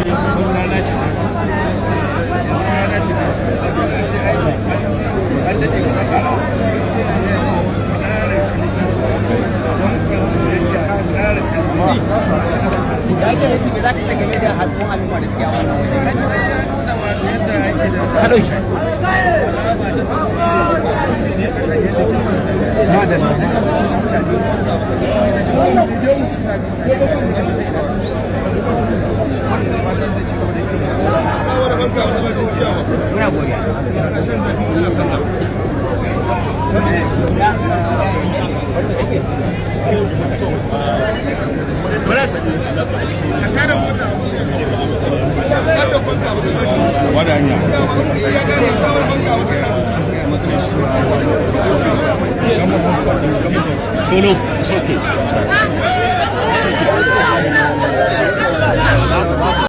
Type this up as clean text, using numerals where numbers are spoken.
Wani rana ce, wata rana ce a kana ce ai an daɗe ka tsaka su ya ba wasu ƙara ƙarfi don kai musu biyayya, ta ƙara ƙarfi su ci gaba. Ya Excellency, me za ka ce game da haɗuwan al'umma da suke a wannan waje? Ai to, ai ya nuna wato yadda ake da ta alama ce ba ce ne a kan yadda ke madalla shi ne mutane shi ne jama'a shi ne mutane wannan zai ci gaba da irin Muna godiya. Solo, it's okay.